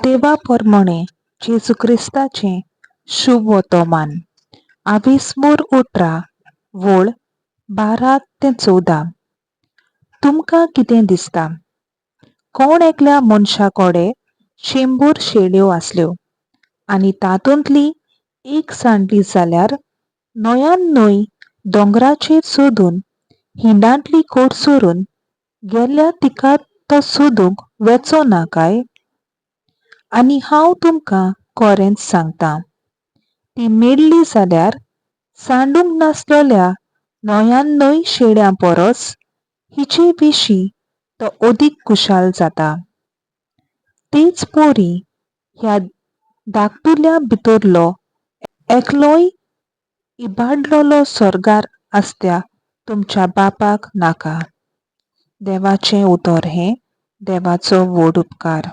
मातेवा पोरमोणें जेजू क्रिस्ताचें शुभ वतोमान. आवेस्मूर 18 वोळ 12 ते 14. तुमकां कितें दिसता? कोण एकल्या मनशा कडेन 100 शेळयो आसल्यो आनी तातूंतली एक सांडली जाल्यार 99 दोंगराचेर सोदून हिंडांतली कोडसरून गेल्ल्या तिका तो सोदूंक वेचो ना काय? आनी हांव तुमकां खरेंच सांगता, ती मेळ्ळी जाल्यार सांडूंक नासलेल्या 99 शेळ्यां परस हिचे विशीं तो अदीक खुशाल जाता. तेच परी ह्या धाकटुल्या भितरलो एकलोय इबाडलोलो सोर्गार आसत्या तुमच्या बापाक नाका. देवाचें उतर हें. देवाचो व्हड उपकार.